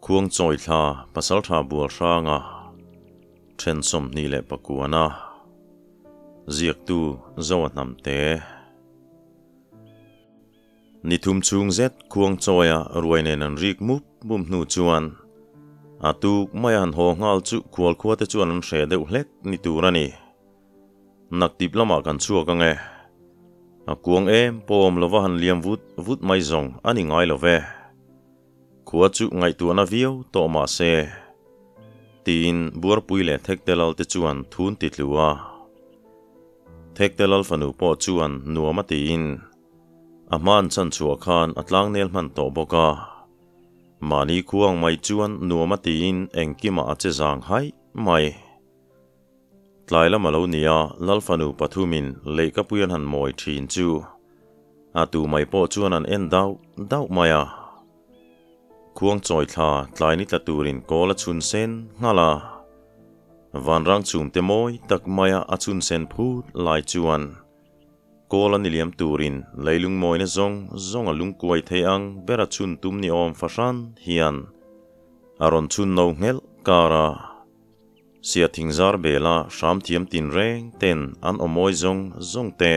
Khuangchawi thla pasaltha bual hranga then 29na ziaktu Zoa Hnamte. Ni thum chhung zet Khuangchawia ruai nen an rik mup mup hnu chuan a tuk mai a han haw nghal chu khualkhua te chuan an hre deuh hlek ni tur a ni. Naktip lamah kan chhuak ang e. A kuang em pawh awm lova han liam vut vut mai zawng a ni ngai lo ve. Khua chu ngaihtuahna viau tawh mah se, tiin Buarpui leh Thektelal te chuan thun ti tlu a. Thektelal fanu pawh chuan nuam a tiin a hma an chan chhuah khan a tlangnel hman tawh bawk a. Mahni khuang mai chuan nuam a tiin engkimah a che zang haih mai. Tlai lam a lo ni a, Lal fanu pathumin leihkapui an han mawi thin chu a tu mai pawh chuan an en dauh dauh mai a. Khuangchawi thla tlai ni tla turin kawl a chhun sen nghal a, vanrang chhumte mawi tak maia a chhun sen phut lai chuan kawl a ni liam turin leilung mawina zawng zawng a lungkuai thei ang ber a chhun tum ni awm fahran hian a rawn chhun no nghelh kar a. Sia thingzar bela hram thiam tin reng ten an awmawi zawng zawng te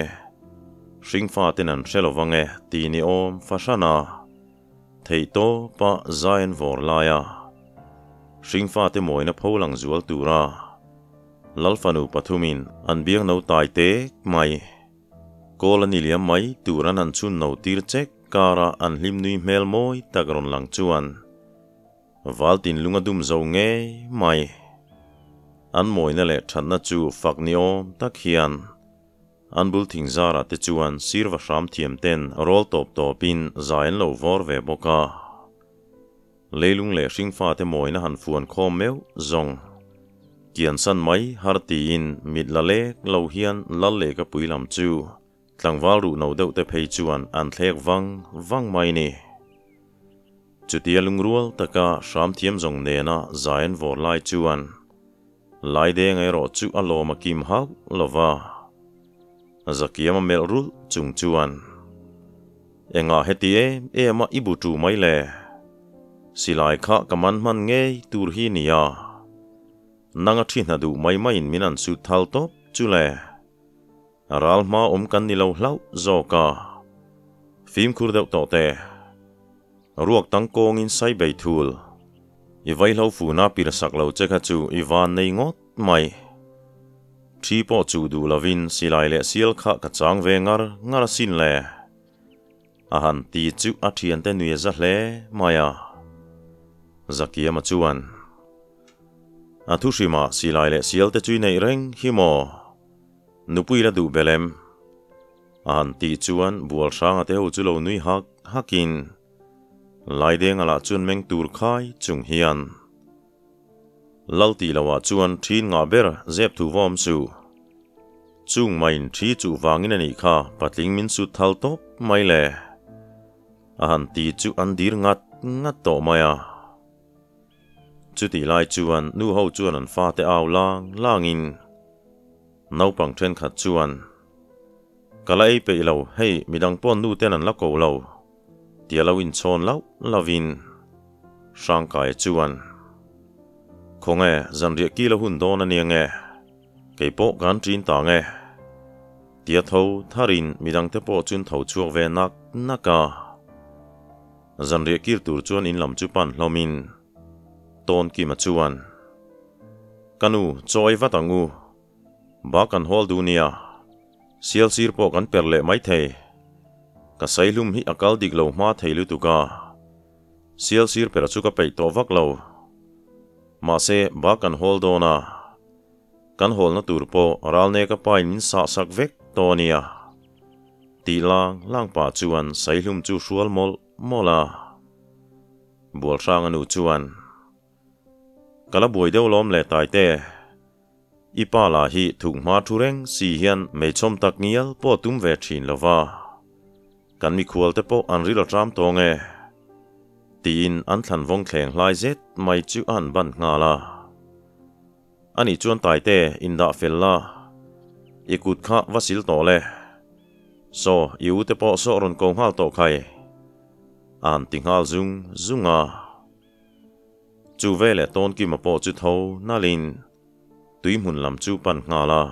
hringfa ten an hre lovang e ti ni awm fahran a, theihtawpa zai an vawr lai a, hringfa te mawina pho lang zual tura Lalfanu pathumin an biang no tai tek mai. Kawl a ni liam mai tur an han chhun no tir chek kara an hlim nui hmel mawi tak rawn lang chuan Val tinlung a dum zo ngei mai. An mawina leh thatna chu fak ni awm tak hian an bul thing zarah te chuan sirva hram thiam ten rawl tawp tawpin zai an lo vawr ve bawk a. Leilung leh hringfa te mawina han fuan khawm meuh zawng. Kiansan mai har tiin mit la lek lo hian lal leh ka pui lam chu Tlangval ruh no deuh te phei chuan an thlek vang vang mai ni. Chutia lungrual taka hram thiam zawng nena zai an vawr lai chuan Laideng erawh chu a lawm a kim hauh lo va. Zakiam a melh rulh chung chuan, Engah heti em em a i bu tu mai le? Silai kha ka man hman ngei tur hi nia. Nang a thi hna duh mai maiin min an sut thal tawp chu le. A ral hma awm kan ni lo hlauh zawk a, fimkhur deuh tawh teh. Ruak tang kawngin sai bei thul. I vaihlo funa pir sak lo che kha chu i van nei ngawt mai. Thi pawh chuh duh lovin silai leh sial kha ka chang ve ngar ngar asin le. A han ti chu a thiante nui a za hle mai a. Zakiama chuan, A thuhrimah silai leh sial te chu i neih reng hi maw? Nupui la duh belh em? A han tih chuan bual hranga te ho chu lo nui hak hakin Laidenga lah chuan meng tur khai chung hian Lal tih lohah chuan ṭhin ngah ber zep thu va awm suh. Chung maiin ṭhi chuh vangin a nih kha patling min sut thal tawp mai le. A han ti chu an dir ngat ngat tawh mai a. Chutih lai chuan nu ho chuan an fate au lang langin naupang thenkhat chuan, Ka la ei peih lo, hei midang pawn nu ten an la ko lo, tia lo inchhawn lauh lauhin Hrangkaia chuan, Khawnge, zanriah kil a hun dawn a nia nge, kei pawh kan ṭin ta nge, tia tho tharin midangte pawh chun tho chhuak ve nak nak a. Zanriah kir tur chuan in lam chu pan hlawmin Tawnkima chuan, Ka nu, chaw ei vat ang u. Ba kan hawl duh nia. Sial sir pawh kan per leh mai thei. Ka saihlum hi a kal dik lo hma thei lutuk a. Sial sir per chu ka peih tawh vak lo. Mahse, ba kan hawl dawn a. Kan hawlna tur pawh ralneka pain min sah sak vek tawh a nia. Tih lang lang pah chuan saihlum chu hrual mawlh mawlh a. Bualhranga nu chuan, Ka la buai deuh lawm le Taite. I pa lah hi thuk hma thu reng si hian meichawm tak ngial pawh tum ve thin lo va. Kan mikhual te pawh an ril a ṭam tawng e. Tiin an thlan vawng thleng hlai zet mai chu a han ban nghal a. Ani chuan Taite indah fel la, i kut kha va sil tawh le. Saw, i u te pawh saw rawn ko nghal tawh khai. A han ti nghal zung zung a. Chu veleh Tawnkima pawh chu tho nalhin tui hmun lam chu pan nghal a.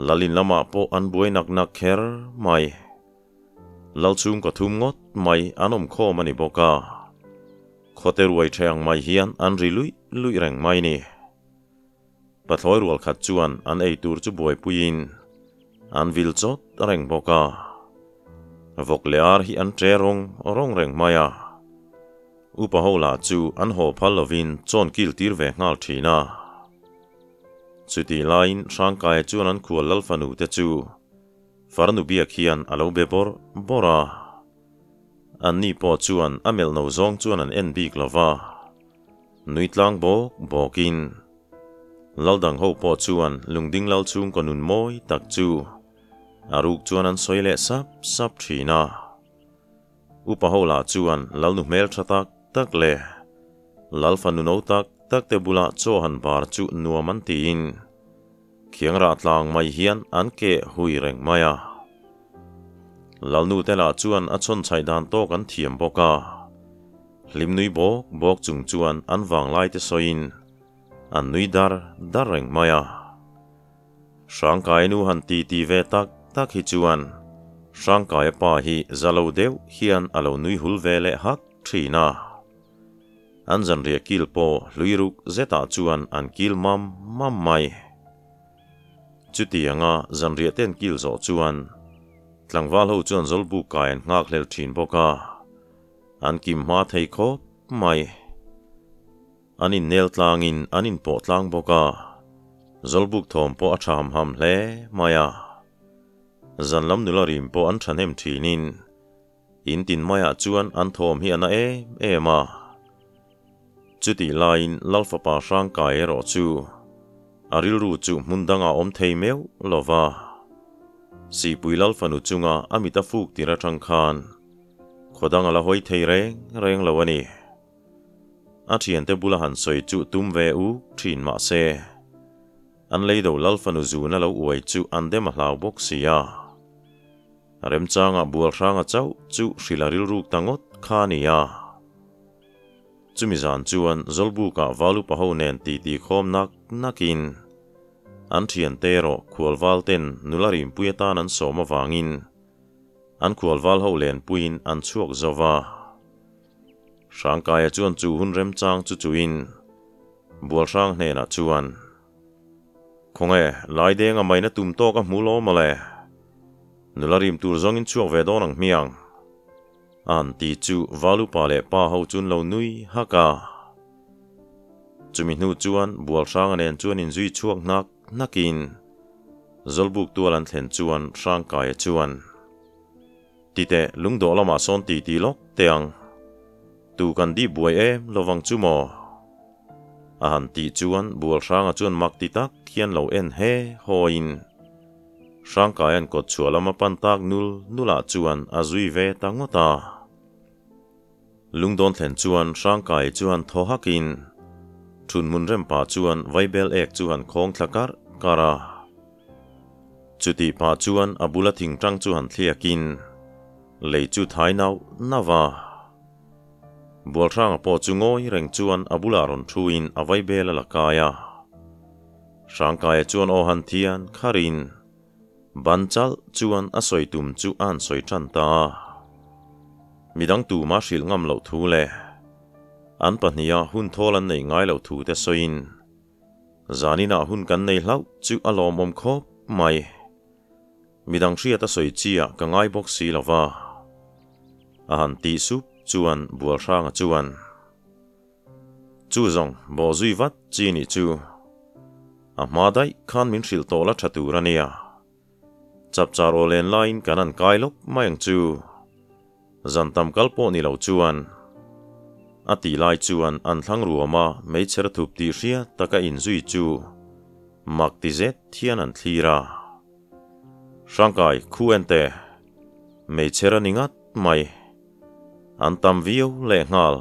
Lalin lamah pawh an buai nak nak kher mai. Lal chhungkaw thum ngawt mai an awm khawm a ni bawk a. Khawte ruai ṭhe ang mai hian an ri luih luih reng mai ni. Pathlawi rual khat chuan an ei tur chu buaipuiin an vil chawt reng bawk a. Vawk leh ar hi an ṭe rawng rawng reng mai a. Upa ho lah chu an haw phal lovin chawn kil tir ve nghal ṭhin a. Chutih laiin Hrangkaia chuan an khual lal fanu te chu Farnu biak hian a lo be bawrh bawrh a. Anni pawh chuan a melh no zawng chuan an en bik lo va. Nui tlang bawk bawkin Laldang ho pawh chuan lungding lal chhungkaw nun mawi tak chu a ruk chuan an sawi leh sap sap thin a. Upa ho lah chuan Lalnu hmel tha tak tak leh Lal fanu no tak tak te bulah chaw han bar chu nuam an tiin Khiang rah tlang mai hian an keh hui reng mai a. Lalnu te lah chuan a chhawn chhaih dan tawk an thiam bawk a. Hlim nui bawk bawk chung chuan an vanglai te sawiin an nui dar dar reng mai a. Hrangkai nu han ti ti ve tak tak hi chuan Hrangkaia pa hi za lo deuh hian a lo nui hul ve leh hak thin a. An zanriah kil pawh hlui ruk zetah chuan an kil mam mam mai. Chutianga zanriah te an kil zawh chuan tlangval ho chuan zawlbuk kai an nghak hlel thin bawk a, an kim hma thei khawp mai. An innel tlangin an inpawh tlang bawk a, zawlbuk thawm pawh a tha ham ham hle mai a. Zan lam nula rim pawh an thahnem thinin In tin maiah chuan an thawm hi a na em em a. Chutih laiin Lal fapa Hrangkai erawh chu a rilru chu hmun dangah awm thei meuh lo va. Sihpui Lal fanu chunga a mit a fuk tir atang khan khaw dang a la hawi thei reng reng lo a ni. A thiante bula han sawi chu tum ve uk thin mah se, an leido Lal fanu zuna lo uai chu an dem a hlau bawk si a. Remchanga bual hranga chauh chu hrilh a rilruk ta ngawt kha a ni a. Chumi zan chuan Zawlbukah Valupa ho nen titi khawm nak nakin an thiante erawh khualval ten nula rimpui atan an sawm avangin an khualval ho lenpuiin an chhuak zo va. Hrangkaia chuan chu hun remchang chu chuin Bualhrang hnenah chuan, Khawnge, Laidenga maina tum tawk a hmu lo mawle. Nula rim tur zawngin chhuak ve dawn ang hmiang. An ti chu Valupa leh pa ho chun lo nui hak a. Chumi hnu chuan Bualhranga nen chuan inzui chhuak hnak hnakin Zawlbuk tual an thlen chuan Hrangkaia chuan, Titeh, lungdawh lamah sawn ti ti lawk teh ang. Tu kan dip buai em lovang chu maw? A han tih chuan Bualhranga chuan mak ti tak hian lo en he hawiin Hrangkaia'n kawt chhuah lama pan tak nul nulah chuan a zui ve ta ngawt a. Lungdawn thlen chuan Hrangkai chuan thaw hakin thunhmun rem pah chuan vaibel ek chu han khawng thla karh karh a. Chutih pah chuan a bula thingtang chu han thliakin lei chu thai nauh nauh a. Bualhranga pawh chu ngawi reng chuan a bulah rawn thuin a vaibel a la kai a. Hrangkaia chuan aw han thian kharin ban chalh chuan a sawi tum chu a han sawi tan ta a. Midang tuma hrilh ngam loh thu leh an pahniha hun thawl an neih ngai loh thu te sawiin zaninah hun kan nei hlauh chu a lawmawm khawp mai. Midang hriat a sawi chiah ka ngai bawk si lo va. A han tih sup chuan Bualhranga chuan, Chu zawng bawh zui vat chi nih chu. A hma daih khan min hrilh tawh la tha tur a nia. Chapchar aw len laiin kan han kai lawk mai ang chu. Zan tam kal pawh ni lo chuan. A tih lai chuan an thlang ruam a meichher thup tih hriat taka inzui chu mak ti zet hian an thlir a. Hrangkai khu en teh, meichher a ni ngat mai. An tam viau lehnghal.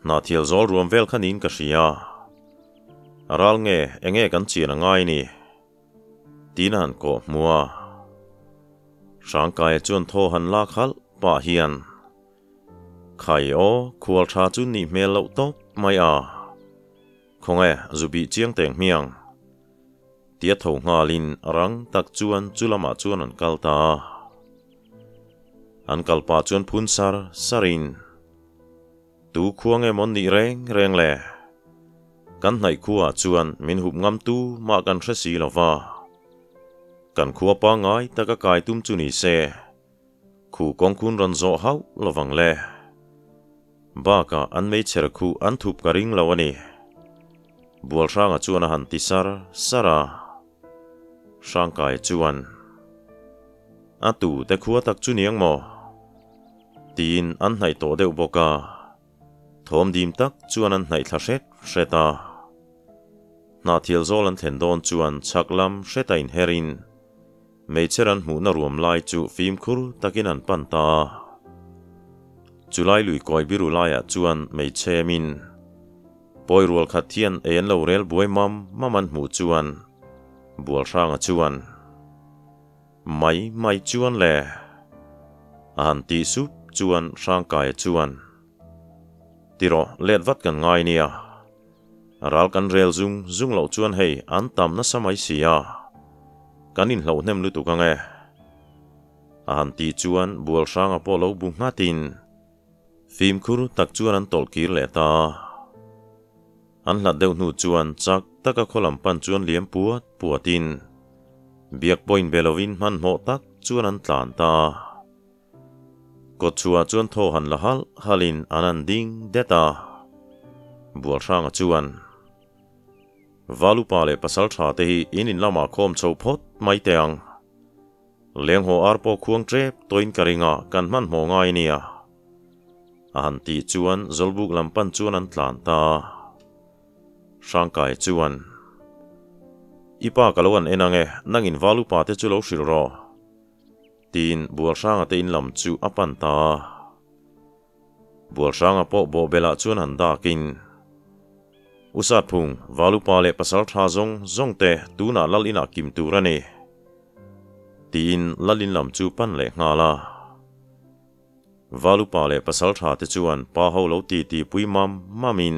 Hnahthial zawl ruam vel kha niin ka hria. A ral nge enge kan chian a ngai ni? Tiin a han kawh hmu a. Hrangkaia chuan thaw han lak halh pah hian. Khai aw, khual tha chu nih hmel loh tawp mai a. Khawnge, zu bih chiang teng hmiang. Tia tho nghalin rang tak chuan chu lamah chuan an kal ta a. An kal pah chuan phun sar sarin, Tu khua nge maw nih reng reng le? Kan hnaih khuaah chuan min hup ngam tu mah kan hre si lo va. Kan khua pangngai taka kai tum chu ni se, Khu kawngkhun rawn zawh hauh lovang le. Bakah an meichher khu an thup ka ring lo a ni. Bualhranga chuan a han ti sar sar a. Hrangkai chuan, A tu te khua tak chu niang maw? Tiin an hnaih tawh deuh bawk a. Thawm dim tak chuan an hnaih thla hret hret a. Hnahthial zawl an thlen dawn chuan chhak lam hreta inherin Meichher an hmuhna ruam lai chu fimkhur takin an pan ta a. Chulai lui kawi biru laiah chuan meichhemin pawi rual khat hian ei an lo rel buai mam mam an hmuh chuan Bualhranga chuan Mai mai chuan le a han tih sup chuan Hrangkaia chuan Ti rawh let vat kan ngai nia. Ral kan rel zung zung loh chuan hei an tam nasa mai si a, kan inhloh hnem lutuk ang e. A han tih chuan bual hranga pawh lo bu nghatin fimkhur tak chuan an tawlh kir leh ta a. An hlat deuh hnu chuan chak taka khaw lam pan chuan liam puat puatin biak pawh inbe lovin hmanhmawh tak chuan an tlan ta a. Kawtchhuah chuan thaw han la halh halhin an han ding det a. Bualhranga chuan, Valupa leh pasal tha te hi in in lamah khawm chho phawt mai teh ang. Lenghaw ar pawh khuang tep tawhin ka ring a, kan hmanhmawh ngai nia. A han tih chuan Zawlbuk lam pan chuan an tlan ta a. Hrangkai chuan, I pa ka lo han en ang e, nangin Valupa te chu lo hrilh rawh. Tiin Bualhranga te in lam chu a pan ta a. Bualhranga pawh bawhbelah chuan han dakin, U Satphung, Valupa leh pasal tha zawng zawng te tunah lal inah kim tur a ni. Tiin lal in lam chu pan leh nghal a. Valupa leh pasal tha te chuan pa ho lo titi pui mam mamin,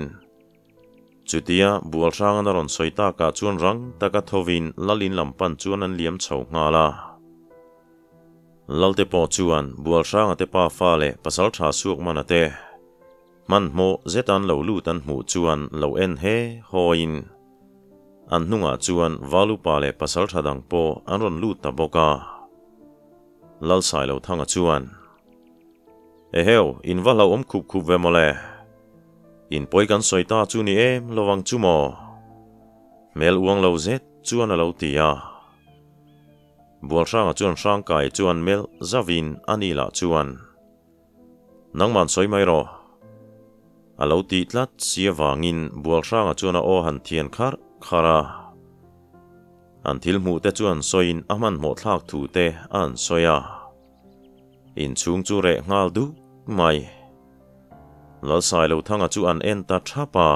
Chutia Bualhrangan a rawn sawi takah chuan rang taka thovin Lalin lam pan chuan an liam chho nghal a. Lalte pawh chuan Bualhranga te pa fa leh pasaltha Suakmana te hmanhmawh zet an lo lut an hmuh chuan lo en he hawiin an hnungah chuan Valupa leh pasaltha dang pawh an rawn lut ta bawk a. Lalsailothanga chuan. Eheu, in va hlauhawm khup khup ve mawle. In pawi kan sawi ta chu ni em lovang chu maw? Hmel uang lo zet chuan a lo ti a. Bualhranga chuan Hrangkai chuan melh zavin a ni lah chuan, Nangman sawi mai rawh. A lo tih tlat si avangin Bualhranga chuan a aw han thian kharh kharh a. An thil hmuh te chuan sawiin a hmanhmawh thlak thu te a han sawi a. Inchhung chu reh nghal duk mai. Lalsailothanga chu an en ta thap a.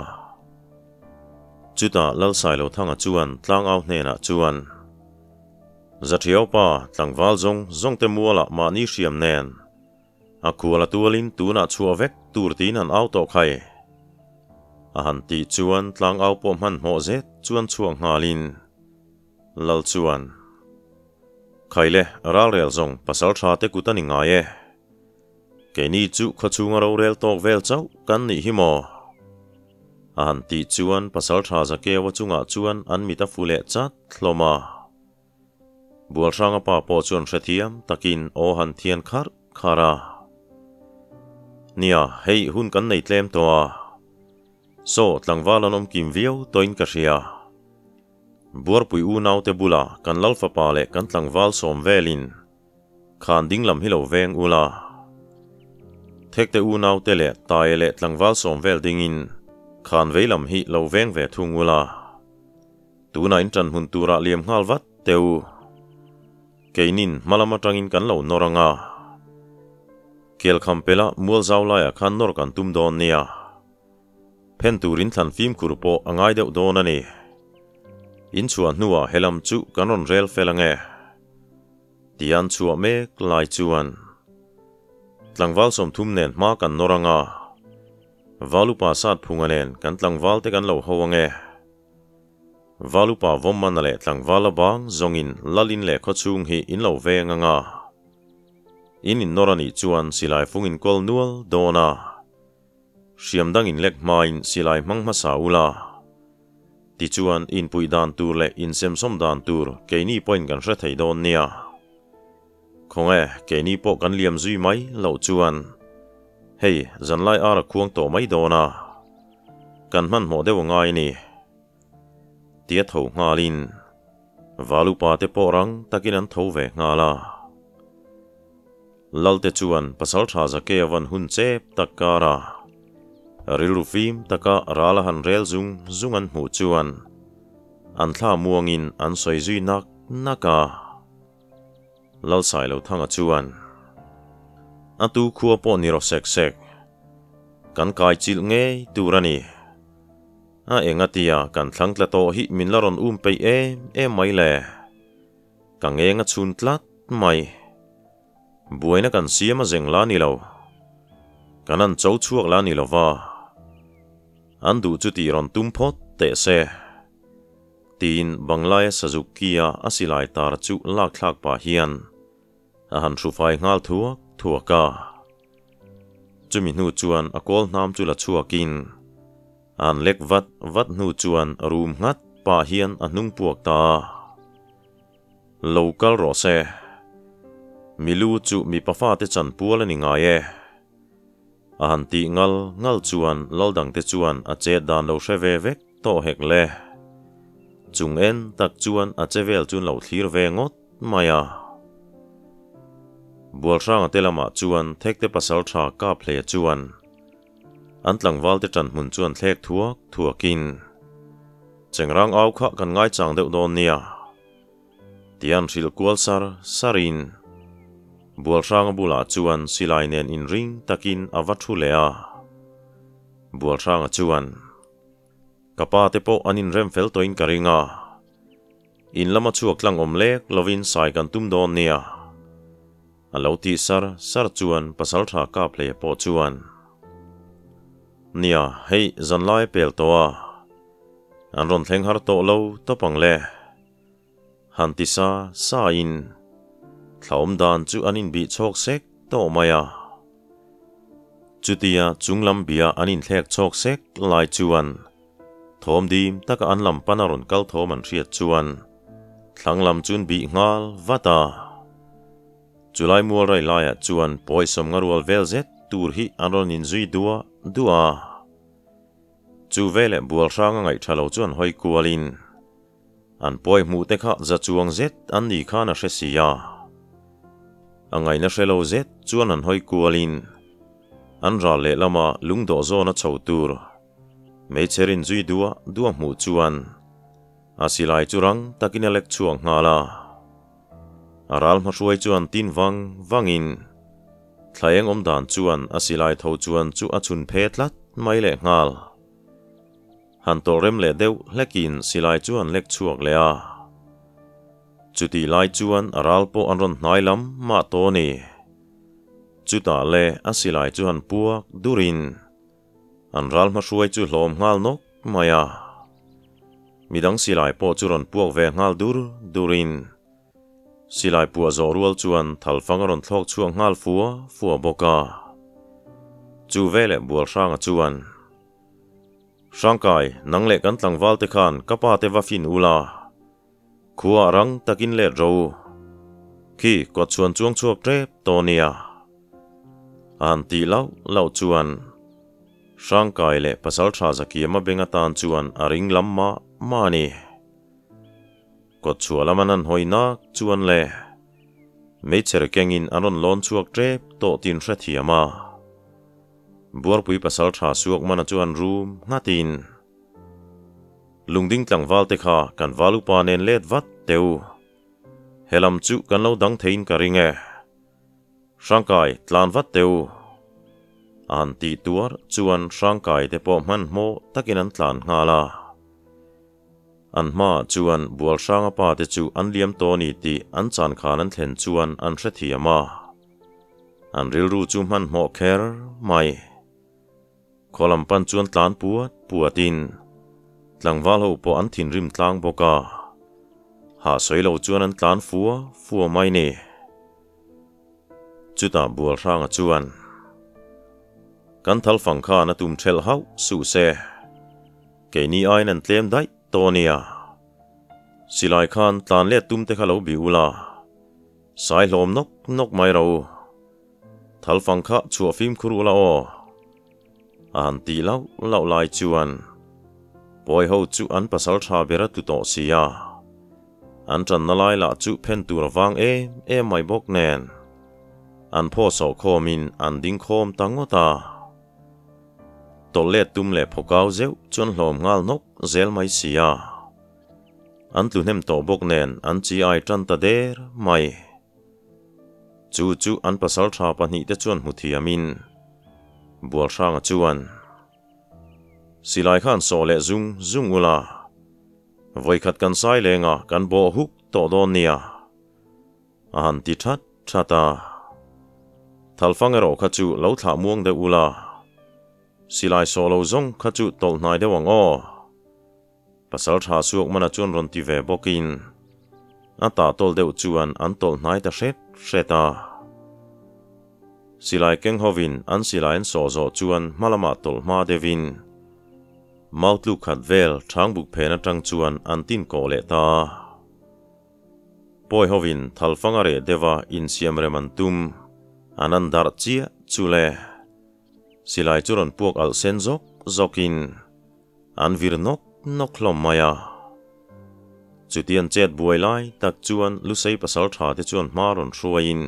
Chutah Lalsailothanga chuan tlangau hnenah chuan, Zathiau pa, tlangval zawng zawng te mualah mahni hriam nen a khual a tualin tunah chhuah vek tur tiin an au tawh khai. A han tih chuan tlangau pawh hmanhmawh zet chuan chhuak nghalin Lal chuan, Khaile, ralrel zawng pasal tha te kut a ni ngai e. Keini chu khawchhunga rorel tawk vel chauh kan nih hi maw? A han tih chuan pasal tha Zakeua chungah chuan an mit a fu leh chat hlawm a. Bualhranga pa pawh chuan hrethiam takin aw han thian kharh kharh a. Nia, hei hun kan nei tlem tawh a. Saw, tlangval an awm kim viau tawhin ka hria. Buarpui unaute bula kan Lalfapa leh kan tlangval sawm velin khan ding lam hi lo veng ula. Thekte unaute leh tae leh tlangval sawm vel dingin khan vei lam hi lo veng ve thung ula. Tunah in ṭan hmun turah liam nghal vat teh u. Keinin hma lam aṭangin kan lo nawr anga. Kelkham pela mual zau laiah khan nawr kan tum dawn nia. Phen turin thlan fimkhur pawh a ngai deuh dawn a ni. In chhuah hnuah helam chu kan rawn rel fel ange. Tian chhuah mek lai chuan. Tlangval 30 nen hma kan nawr anga, Valupa sat phunga nen kan tlangval te kan lo ho ange. Valupa vawmmana leh tlangval a bang zawngin lalin leh khawchhung hi in lo veng anga. In innawr a nih chuan silai fung in kawl nual dawn a. Hriam dang in lek hmain silai hmang hmasa ula. Tichuan inpuih dan tur leh insemsawm dan tur keini pawhin kan hre thei dawn nia. Khawnge keini pawh kan liam zui mai loh chuan hei zanlai ar a khuang tawh mai dawn a, kan hmanhmawh deuh a ngai a ni. Tia tho nghalin Valupa te pawh rang takin an tho ve nghal a. Lalte chuan Pasaltha Zakea van hun chep tak kara rilru fim taka ral a han rel zung zung an hmuh chuan an thla muangin an sawi zui nak nak a. Lalsailothanga chuan a tu khua pawh ni rawh sek sek, kan kai chilh ngei tur a ni. A engatia kan thlang tla tawh hi min la rawn um peih em em mai le. Ka ngeng a chhun tlat mai. Buaina kan siam a zeng la ni lo. Kan an cho chhuak la ni lova. An duh chu tih rawn tum phawt teh se. Tiin Banglaia Suzuki-a a silai tar chu lak thlak pah hian a han hrufai nghal thuak thuak a. Chumi hnu chuan a kawl hnam chu la chhuakin a han lek vat vat hnu chuan rum nghat pah hian a hnung puak ta a. Lo kal rawh se. Milu chu mipa fate chan pual a ni ngai e. A han tih ngal ngal chuan lal dangte chuan a chet dan lo hre ve vek tawh hek le. Chung en tak chuan a che vel chuan lo thlir ve ngawt mai a. Bualhranga te lamah chuan Thekte pasal tha kap hle chuan an tlangvalte ṭan hmun chuan thlek thuak thuakin Chengrang au kha kan ngaichang deuh dawn nia. Tian hrilh kual sar sarin Bualhranga bulah chuan silai nen inring takin a va thu leh a. Bualhranga chuan, Ka pa te pawh an inrem fel tawhin ka ring a, in lama chhuak tlang awm lek lovin sai kan tum dawn nia. A lo tih sar sar chuan Pasaltha Kaphleia pawh chuan, Nia, hei zanlai a pel tawh a, an rawn thleng har tawh lo tawp ang le. Han ti sa sa in thla awm dan chu an inbih chhawk sek tawh mai a. Chutia chung lam bia an inthlek chhawk sek lai chuan thawm dim taka an lam pana rawn kal thawm an hriat chuan thlang lam chu an bih nghal vat a. Chulai mual rai laiah chuan pawisawm nga rual vel zet tur hi an rawn inzui duah duah a. Chu veleh bual hrang a ngaih tha lo chuan hawi kualin An pawi hmuh te kha za chuang zet an ni khan a hre si a. A ngaihna hre lo zet chuan an hawi kualin an ral lehlama lungdawh zawn a chho tur hmeichhe rin zui duah duah hmuh chuan a silai chu rang takin a lek chhuak nghal a. A ral hmahruai chuan tin vang vangin thla eng awm dan chuan a silai tho chuan chu a chhun phe tlat mai leh nghal. Han tawlh rem leh deuh hlekin silai chu an lek chhuak leh a. Chutih lai chuan a ral pawh an rawn hnai lam mah tawh a ni. Chutah le a silai chu han puak durin an ral hmahruai chu hlawm nghal nawk mai a. Midang silai pawh chu rawn puak ve nghal dur durin silai puah zawh rual chuan thalfang a rawn thlawk chhuak nghal fua fua bawk a. Chu veleh Bualhranga chuan. Hrangkai, nang leh kan tlangval te khan ka pa te va fin ula, khuaah rang takin let ro u. Khi kawt chhuan chuang chhuak tep tawh nia. A han tih lauh lauh chuan Hrangkai leh pasal tha Zakiama beng atan chuan a ring lam mah mah a ni. Kawt chhuah lam an han hawi nak chuan le meichher kengin an rawn lawn chhuak tep tawh tin hrethiam a. Buarpui pasal tha suak mana chuan rum nghatin Lungding tlangval te kha kan val upa nen let vat teh u. He lam chu kan lo dang theiin ka ring e. Hrangkai tlan vat teh u. A han tih tuar chuan Hrangkai te pawh hmanhmawh takin an tlan nghal a. An hmaah chuan Bualhranga pa te chu an liam tawh a ni tih an chan khan an thlen chuan an hrethiam a. An rilru chu hmanhmawh kher mai. Khaw lam pan chuan tlan puat puatin tlangval ho pawh an thinrim tlang bawk a, hah sawi lo chuan an tlan fua fua mai ni. Chutah Bualhranga chuan, Kan thal fang khan a tum thelh hauh suh se, keini aiin an tlem daih tawh nia. Silai khan tlan let tum te kha lo bih ula, sai hlawm nawk nawk mai ro. Thal fang kha chhuah fimkhur ula aw. A han tih lauh lauh lai chuan Pawi ho chu an pasal tha ber a tlu tawh si a, an tanna lai lah chu phen tur a vang em em mai bawk nen an phaw sawh khawmin an ding khawm ta ngawt a. Tawlh let tum leh phawkau zeuh chuan hlawm nghal nawk zel mai si a, an tlu hnem tawh bawk nen an chi ai tan ta der mai. Chu chu an pasal tha pahnihte chuan hmu thiamin Bualhranga chuan, Silai khan sawh leh zung zung ula, vawikhat kan sai lenga kan bawh huk tawh dawn nia, a han ti that that a. Thalfang erawh kha chu lo thlah muang deuh ula, silai sawh lo zawng kha chu tawlh hnai deuh ang aw. Pasal tha suak mana chuan rawn ti ve bawkin a tah tawlh deuh chuan an tawlh hnai ta hret hret a. Silai keng hovin an silai an sawh zawh chuan hma lamah tawlh hma deuhin mau tluk khat vel thangbuk phen atang chuan an tin kawh leh ta a. Pawi hovin thalfang a reh deuha insiam rem an tum an an darh chiah chu le. Silai chu rawn puak alh sen zawk zawkin an vir nawk nawk hlawm mai a. Chutian chet buai lai tak chuan Lusei pasal tha te chuan hma rawn hruaiin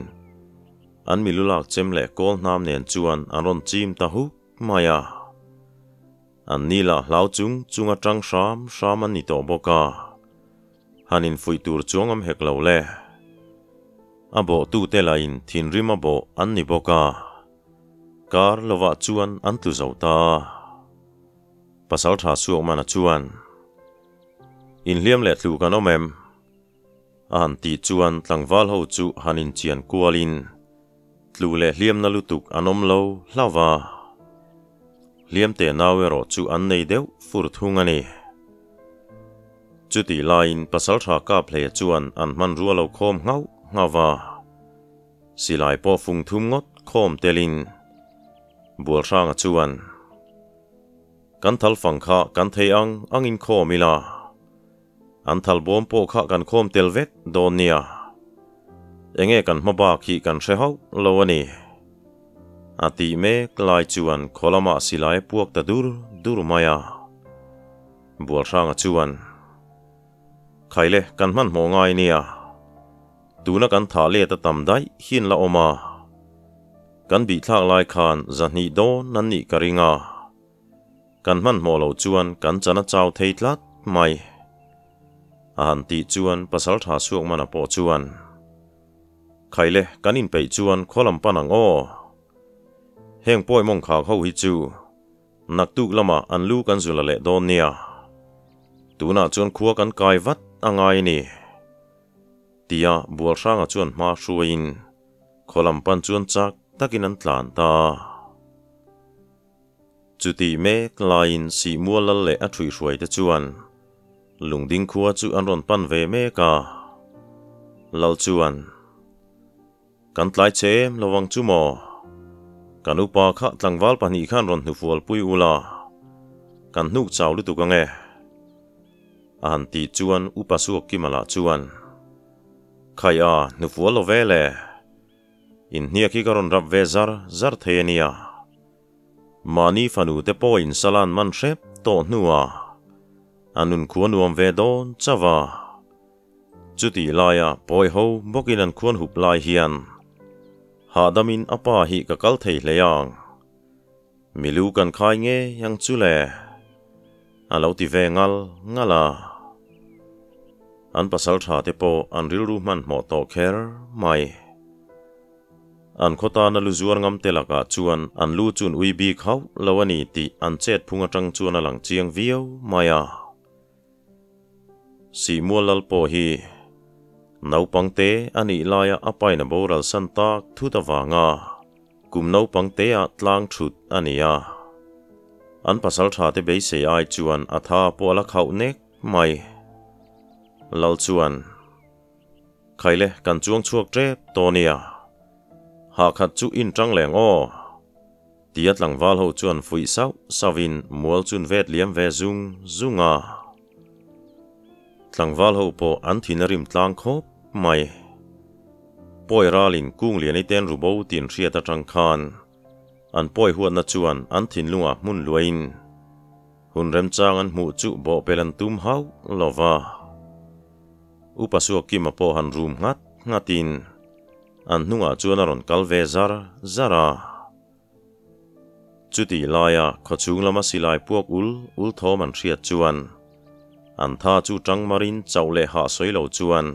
an milu lak chem leh kawl hnam nen chuan an rawn chim ta huk mai a. An ni lah hlau chung chung atang hram hram an ni tawh bawk a, han infuih tur chuang awm hek lo le. A bawhtute lahin thinrim a bawh an ni bawk a. Kar lovah chuan an tlu zo ta. Pasal tha Suakmana chuan, Inhliam leh tlu kan awm em? A han tih chuan tlangval ho chu han inchian kualin tlu leh hliamna lutuk an awm lo hlauh va. Hliam teh nau erawh chu an nei deuh fur thung a ni. Chutih laiin pasal tha Kaphleia chuan an hmanrua lo khawm nghauh nghauh va. Silai pawh fung thum ngawt khawm telin Bualhranga chuan, Kan thal fang kha kan thei ang angin khawm ila, an thal bawm pawh kha kan khawm tel vek dawn nia. Enge kan hma bak hi kan hre hauh lo a ni. A tih mek lai chuan khaw lamah silai a puak ta dur dur mai a. Bualhranga chuan, Khaile kan hmanhmawh ngai nia. Tuna kan thah let a tam daih hian la awm a, kan bihthlak lai khan zahnih dawn an nih ka ring a, kan hmanhmawh loh chuan kan chan a chau thei tlat mai. A han tih chuan pasal tha chhuak mana pawh chuan, Khaile kan inpeih chuan khaw lam pan ang aw. Heng pawi mawngkhak ho hi chu Naktuk lamah an lu kan zul a leh dawn nia. Tunah chuan khua kan kai vat a ngai a ni. Tia Bualhranga chuan hma hruaiin khaw lam pan chuan chak takin an tlan ta a. Chutih mek laiin Sihmual lal leh a ṭhuihhruai te chuan Lungding khua chu an rawn pan ve mek a. Lal chuan. Kan tlai che em lo ang chu maw? Kan upa kha tlangval pahnih khan rawn hnufual pui ula, kan hnuk chau lutuk ang e. A han tih chuan upa suak Kima lah chuan, Khai a, hnufual lo ve le. Inhniak hi ka rawn rap ve zar zar thei a nia. Mahni fanu te pawhin salan man hrep tawh hnuah a nun khua nuam ve dawn chauh a. Chutih laia pawi ho bawkin an khuan hup lai hian hahdamin a pa hi ka kal thei hle ang. Milu kan khai ngei ang chu le. A lo ti ve ngal ngal a. An pasal tha te pawh an rilru hmanhmawh tawh kher mai. An khaw tana lu zuar ngam te lakah chuan an lu chun ui bik hauh lo a ni tih an chet phung atang chuan a lang chiang viau mai a. Sihmual lal pawh hi naupang te a nih laia a pain a boral san tak thut avanga. Kum naupang tea tlang thut a ni a. An pasaltha te beisei ai chuan a tha pawh a la khauh nek mai. Lal chuan, Khaile kan chuang chhuak tep tawh nia. Hahkhat chu in tang leng aw. Tia tlangval ho chuan fuih sauh sauhin mual chun vet liam ve zung zung a. Tlangval ho pawh an thin a rim tlang khawp mai. Pawi ralin kung lian i ten rubo tin hriat atang khan an pawi huatna chuan an thinlungah hmun luahin hun remchang an hmuh chu bawhpel an tum hauh lo va. Upa Suakima pawh han rum nghat nghatin an hnungah chuan a rawn kal ve zar zar a. Chutih laia khawchhung lama silai puak ul ul thawm an hriat chuan an tha chu tang marin chauh leh hah sawi lo chuan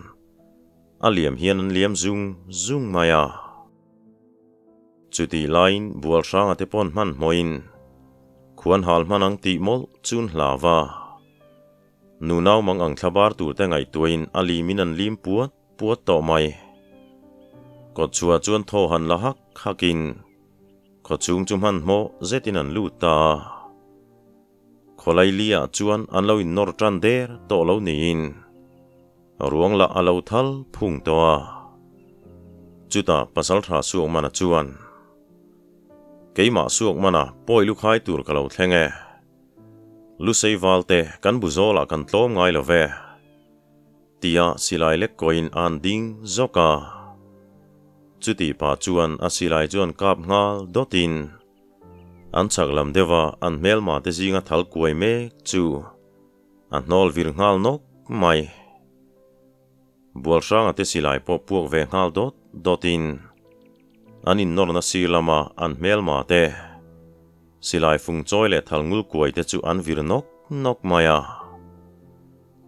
a liam hian an liam zung zung mai a. Chutih laiin bual hranga te pawn hmanhmawhin khuan hal hman ang tih mawlh chun hlau va. Nunau mang ang thlabar tur te ngaihtuahin a limin an lim puat puat tawh mai. Kawtchhuah chuan thaw han la hak hakin khawchhung chu hmanhmawh zetin an lut ta a. Khawlai liah chuan an lo innawr tan der tawh lo niin ruang lah a lo thal phung tawh a. Chutah Pasaltha Suakmana chuan, Keimah Suakmana pawi lukhai tur ka lo thleng e. Lusei valte kan bu zawlah kan tlawm ngai lo ve. Tia silai lek kawiin an ding zawk a. Chutih pah chuan a silai chuan kap nghal dawtin an chhak lam deuha an hmelma te zinga thal kuai mek chu a hnawl vir nghal nawk mai. Bual hranga te silai pawh puak ve nghal dawt dawtin an innawrna sir lama an hmelma te silai fung chawi leh thal ngul kuai te chu an vir nawk nawk mai a.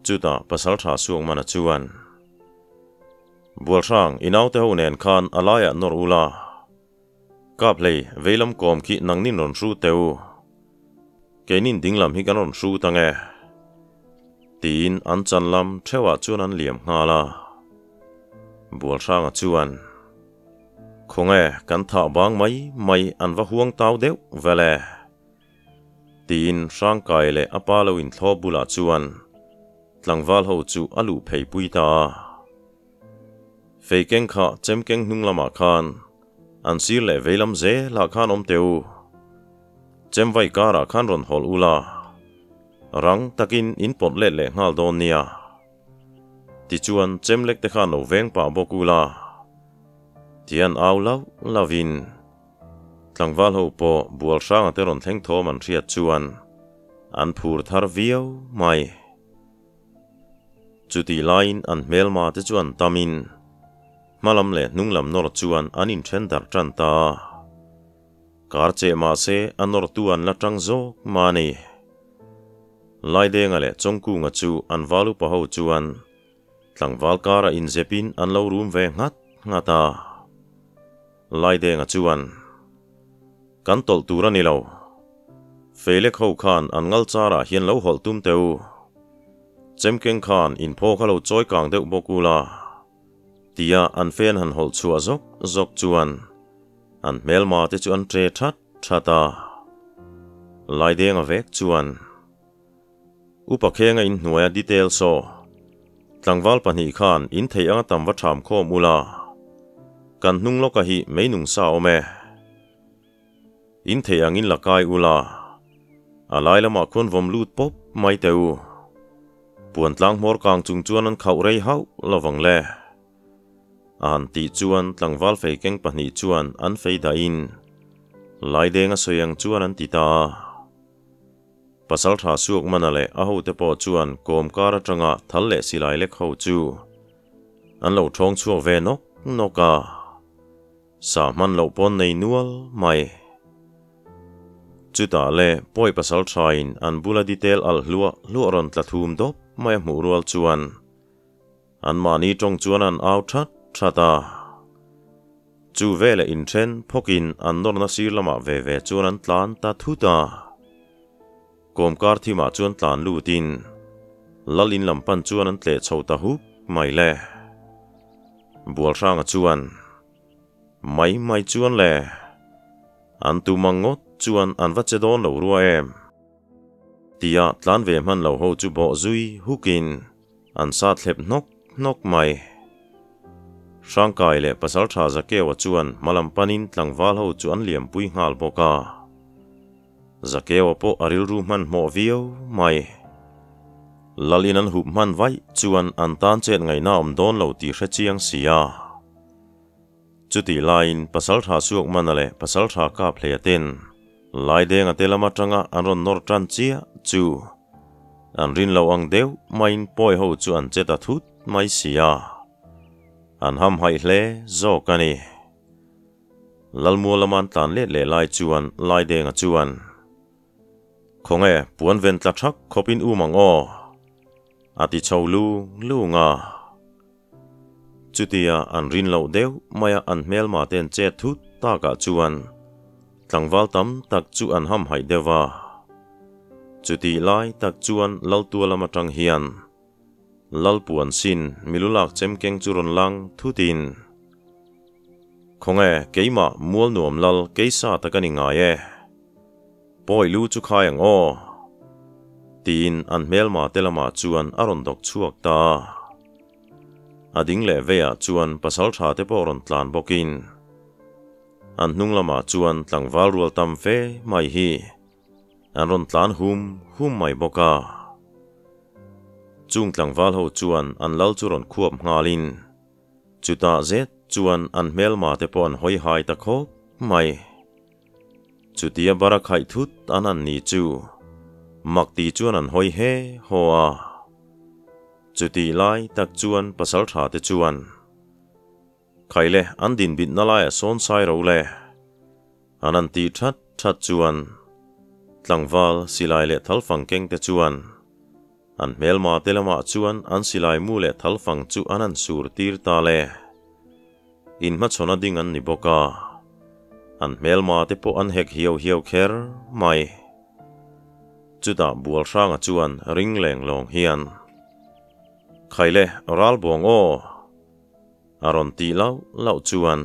Chutah Pasaltha Suakmana chuan, Bualhrang, i naute ho nen khan a laiah nawr ula, kap hlei veilam kawm khi nangnin rawn hru teh u, keinin dinglam hi kan rawn hru ta nge? Tiin an chan lam theuhah chuan an liam nghal a. Bualhranga chuan, Khawnge, kan thah bang mai mai an va huang tau deuh vel e. Tiin Hrangkai leh a pa lo inthlawp bulah chuan tlangval ho chu a luh phei pui ta a. Fei keng kha chem keng hnung lamah khan an sir leh vei lam zelah khan awm teh u. Chem vai karah khan rawn hawlh ula, rang takin in pawt let leh nghal dawn nia. Tichuan chem lek te khan lo veng pah bawk ula, tian au lauh lauhin. Tlangval ho pawh bual hranga te rawn thleng thawm an hriat chuan an phur thar viau mai. Chutih laiin an hmelma te chu an tamin hmalam leh hnunglam nawr chuan an inthen darh tan ta a. Kar cheh mahse a nawrtu an la tang zawk mah a ni. Laidenga leh Chawngkunga chu an val upa ho chuan tlangval karah inzepin an lo rum ve nghat nghat a. Laidenga chuan, Kan tawlh tur a ni lo. Feilek ho khan an ngal charah hian lo hawlh tum teh u. Chemkeng khan inphaw kha lo chawi kang deuh bawk u la, tia an fen han hawlh chhuah zawk zawk chuan an hmelma te chu an tre that that a. Laidenga vek chuan, Upa Khenga inhnuaia detail saw, Tlangval pahnih khan in theih anga tam va ṭham khawm ula, kan hnung lawka hi meinung sa awm e. In theih angin la kai ula, a lai lamah khuan vawm lut pawp mai teh u. Puan tlang hmawr kang chung chuan an khauh rei hauh lovang le. A han tih chuan tlangval fei keng pahnih chuan an fei dahin Laidenga sawi ang chuan an ti ta a. Pasaltha Suakmana leh a hote pawh chuan kawmkar atanga thal leh silai lek ho chu an lo thawng chhuak ve nawk nawk a, sa hman loh pawn nei nual mai. Chutah le pawi pasalthain an bula detail alh hluah hluah rawn tla thum dawp mai a hmuh rual chuan anmahni tawng chuan an au that that a. Chu veleh inthen phawkin an nawrna sir lamah ve ve chuan an tlan ta thut a. Kawmkar thimah chuan tlan lutin Lal in lam pan chuan an tleh chho ta hup mai le. Bualhranga chuan, Mai mai chuan le. An tum ang ngawt chuan an va che dawn lo rua em? Tia tlan ve hman lo ho chu bawh zui hukin an sa thlep hnawk hnawk mai. Hrangkai leh Pasaltha Zakewa chuan hmalam panin tlangval ho chu an liampui nghal bawk a. Zakewa pawh a rilru hmanhmawh viau mai. Lalin an hup hman vaih chuan an tan chet ngaihna awm dawn lo tih hre chiang si a. Chutih laiin Pasaltha Suakmana leh Pasaltha Kaphleia ten Laidenga te lam atanga an rawn nawr tan chiah chu an rin lo ang deuh maiin pawi ho chu an che ta thut mai si a. An hamhaih hle zawk a ni. Lalmual lama an tlan let leh lai chuan Laidenga chuan, Khawnge, puan ven tla thak khawpin um ang aw, a ti chho lung lung a. Chutia an rin loh deuh maia an hmelma te an chet thut takah chuan tlangval tam tak chu an hamhaih deuh a. Chutih lai tak chuan Laltua lam atang hian Lalpuan sin milulak chemkeng chu rawn lang thutin, Khawnge, keimah mual nuam lal keisa ta ka ni ngai e. Pawi lu chu khai ang aw. Tiin an hmelma te lamah chuan a rawn dawk chhuak ta a. A ding leh veiah chuan pasal tha te pawh rawn tlan bawkin an hnung lamah chuan tlangval rual tam fe mai hi an rawn tlan hum hum mai bawk a. Chung tlangval ho chuan an lal chu rawn khuap nghalin Chutah zet chuan an hmelma te pawh an hawi hai ta khawp mai. Chutia bara khaih thut an an ni chu mak ti chuan an hawi he haw a. Chutih lai tak chuan pasal tha te chuan, Khai le, an dinbitna laiah sawn sai ro le. An an tih that that chuan tlangval silai leh thalfang keng te chuan An hmelma te lamah chuan an silai mu leh thalfang chu an han sur tir ta le. Inhmachhawn a ding an ni bawk a, an hmelma te pawh an hek hiau hiau kher mai. Chutah Bualhranga chuan ring leng lawng hian, Khai le, ral buang aw! A rawn tih lauh lauh chuan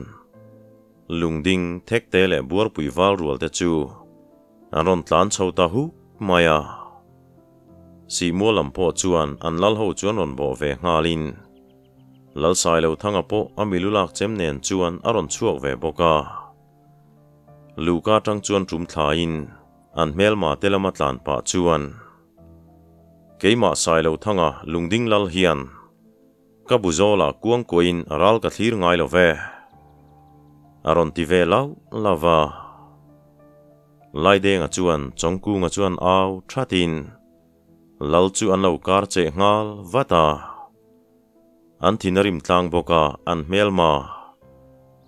lungding thekte leh buarpui val rual te chu an rawn tlan chho ta huk mai a. Sihmual lam pawh chuan an lal ho chu an rawn bawh ve nghalin Lalsailothanga pawh a milu lak chem nen chuan a rawn chhuak ve bawk a. Luhka atang chuan tum thlaiin an hmelma te lama tlan pah chuan Keimah Sailothanga lungding lal hian Ka bu zawlah kuang kuahin ral ka thlir ngai lo ve. A rawn ti ve lauh lauh va. Laidenga chuan Chawngkunga chuan au thatin Lal chu an lo kar cheh nghal vat a. An thin a rim tlang bawk a, an hmelma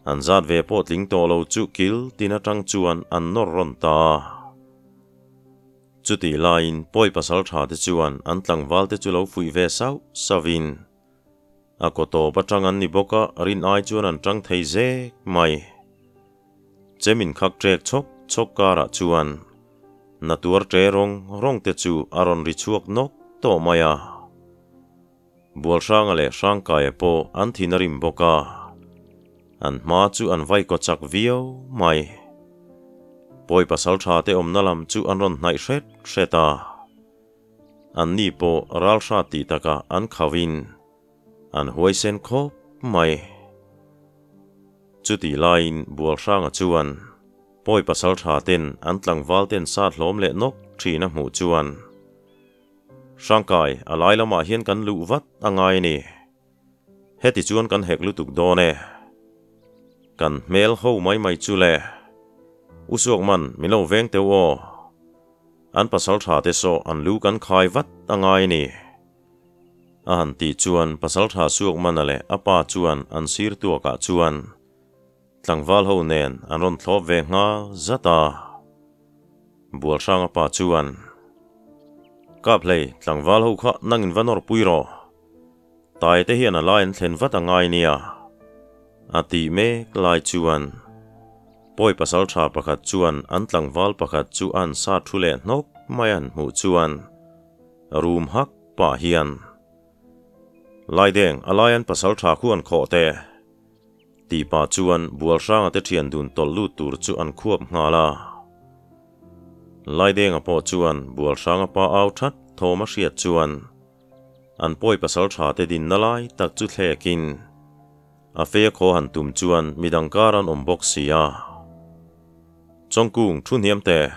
an zat ve pawh tling tawh lo chu kil tin atang chuan an nawr rawn ta a. Chutih laiin pawi pasal tha te chuan an tlangval te chu lo fuih ve sauh sauhin a kaw tawp atang an ni bawk a, rin ai chuan an tang thei zek mai. Chem inkhak trek chhawk chhawk karah chuan na tuar tre rawng rawng te chu a rawn ri chhuak nawk tawh mai a. Bualhranga leh Hrangkaia pawh an thin a rim bawk a, an hma chu an vai kaw chak viau mai. Pawi pasal tha te awmna lam chu an rawn hnaih hret hret a, anni pawh ralhra tih takah an khauhin an huaisen khawp mai. Chutih laiin Bualhranga chuan pawi pasal tha ten an tlangval ten sat hlawm leh nawk thin a hmuh chuan, Hrangkai, a lai lamah hian kan luh vat a ngai a ni. Heti chuan kan hek lutuk dawn e. Kan hmel ho mai mai chu le. U Suakman, min lo veng teuh aw. An pasal tha te saw an lu kan khai vat a ngai a ni. A han tih chuan pasal tha Suakmana leh a pa chuan an sir tuakah chuan tlangval ho nen an rawn thlawp ve nghal zat a. Bualhranga pa chuan, Kap hlei, tlangval ho kha nangin va nawr pui rawh. Tai te hian a lai an thlen vat a ngai nia. A tih mek lai chuan, Pawi pasal tha pakhat chuan an tlangval pakhat chu a han sa thu leh hnawk mai a han hmuh chuan rum hak pah hian, Laideng, a lai an pasal tha khu an khawh teh. Tih pah chuan Bualhranga te thian dun tawlh lut tur chu an khuap nghal a. Laidenga pawh chuan Bualhranga pa au that thawm a hriat chuan an pawi pasal tha te dinna lai tak chu thlekin a fei a khaw han tum chuan midang kar an awm bawk si a. Chawngkung thu hniam teh,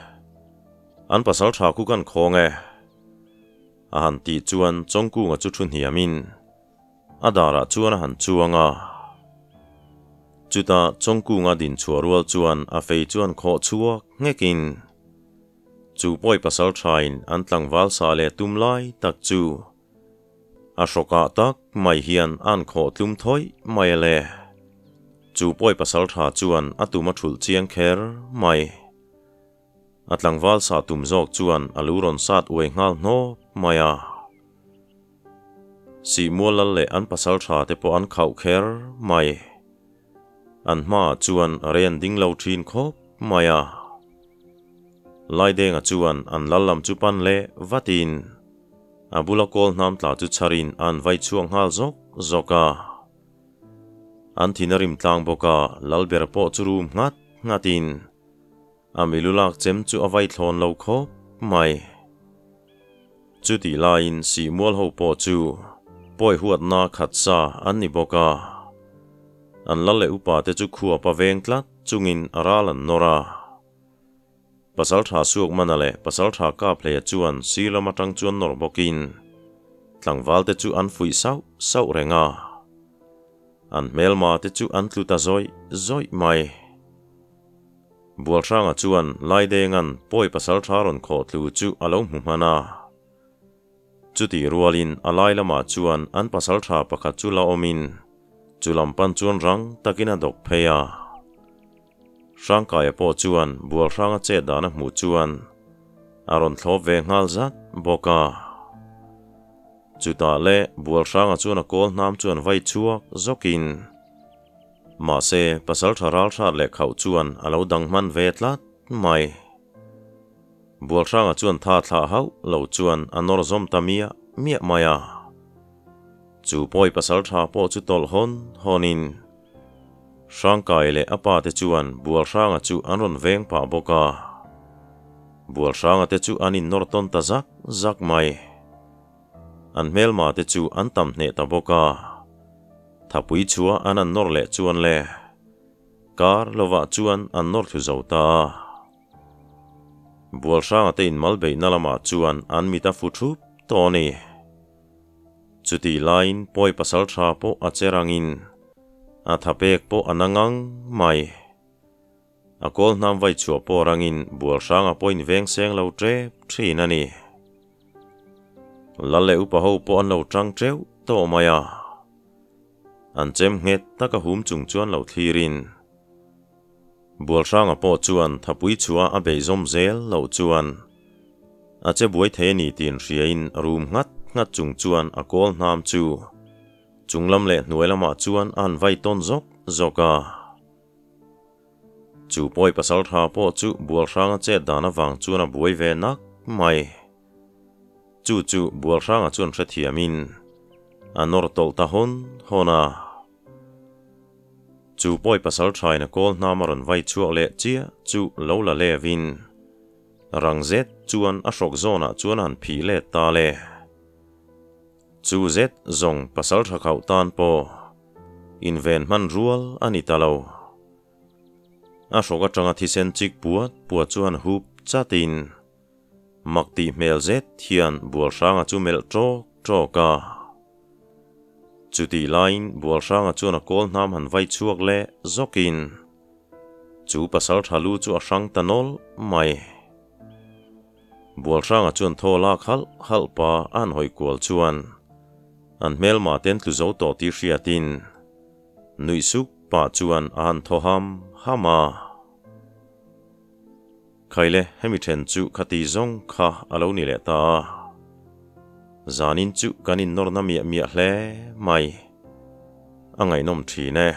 an pasal tha khu kan khawng e. A han tih chuan Chawngkunga chu thu hniamin a darah chuan a han chuang a. Chutah Chawngkunga din chhuah rual chuan a fei chuan khawh chhuak nghekin chu pawi pasal thain an tlangval sa leh tum lai tak chu a hrawkah tak mai hian a'n khawh tlum thawih mai a le. Chu pawi pasal tha chuan a tum a thulh chiang kher mai. A tlangval sah tum zawk chuan a lu rawn sat uai nghal hnawp mai a. Sihmual lal leh an pasal tha te pawh an khauh kher mai. An hmaah chuan rei an ding lo thin khawp mai a. Laidenga chuan an lal lam chu pan leh vatin a bula kawl hnam tla chu chharin a an vai chhuak nghal zawk zawk a. An thin a rim tlang bawk a, Lalber pawh chu rum nghat nghatin A milu lak chem chu a vai thlawn lo khawp mai. Chutih laiin Sihmual ho pawh chu pawi huatna khat sa an ni bawk a. An lal leh upa te chu khuap a veng tlat chungin a ral an nawr a. Pasaltha Suakmana leh Pasaltha Kaphleia chuan sir lam atang chuan nawr bawkin tlangval te chu an fuih sauh sauh reng a. An hmelma te chu an tlu ta zawih zawih mai. Bualhranga chuan Laidenga'n pawi pasal tha rawn khawh tlu chu a lo hmu hman a. Chutih rualin a lai lamah chuan an pasal tha pakhat chu la awmin chu lam pan chuan rang takin a dawk phei a. Hrangkaia pawh chuan Bualhranga chet dan a hmuh chuan a rawn thlawp ve nghal zat bawk a. Chutah leh Bualhranga chuan a kawl hnam chuan vai chhuak zawkin, Mahse, pasalṭha ralhrat leh khauh chuan a lo dang hman ve tlat mai. Bualhranga chuan tha thlah hauh lo chuan a nawr zawm ta miah miah mai a. Chu pawi pasalṭha pawh chu tawlh hawn hawnin Hrangkai leh a pa te chuan Bualhranga chu an rawn veng pah bawk a. Bualhranga te chu an innawr tawn ta zak zak mai. An hmelma te chu an tam hneh ta bawk a. Thapui chua an an nawr leh chuan le kar lovah chuan an nawr thlu zo ta a. Bualhranga te inmal beihna lamah chuan an mit a fu thup tawh a ni. Chutih laiin pawi pasal tha pawh a che rangin a thapek pawh a na ngang mai. A kawl hnam vai chhuah pawh rangin Bualhranga pawhin veng seng lo tep thin a ni. Lal leh upa ho pawh an lo tang teuh tawh mai a. An chem nghet taka hum chung chuan lo thlirin Bualhranga pawh chuan thapui chhuah a beih zawm zel loh chuan a che buai thei a ni tih inhriain rum nghat nghat chung chuan a kawl hnam chu chunglam leh hnuai lamah chuan a han vai tawn zawk zawk a. Chu pawi pasal tha pawh chu Bualhranga chet dan avang chuan a buai ve nak mai. Chu chu Bualhranga chuan hrethiamin a nawr tawlh ta hawn hawn a. Chu pawi pasal thain a kawl hnam a rawn vai chhuak leh chiah chu lo la levin rang zet chuan a hrawk zawnah chuan a han phih let ta le. Chu zet zawng pasal tha khauh tan pawh inven hman rual a ni ta lo. A hrawk atanga thisen chik puat puat chuan hup chatin mak tih hmel zet hian Bualhranga chu melh tawk tawk a. Chutih laiin Bualhranga chuan a kawl hnam han vai chhuak leh zawkin chu pasal tha lu chu a hrang ta nawlh mai. Bualhranga chuan thaw lak halh halh pa a han hawi kual chuan an hmelma ten tlu zo tawh tih hriatin nuih suk pah chuan a han thaw ham ham a. Khaile hemi then chu khati zawng kha a lo ni leh ta a. Zanin chu kan innawrna miah miah hle mai. A ngaihnawm thin e.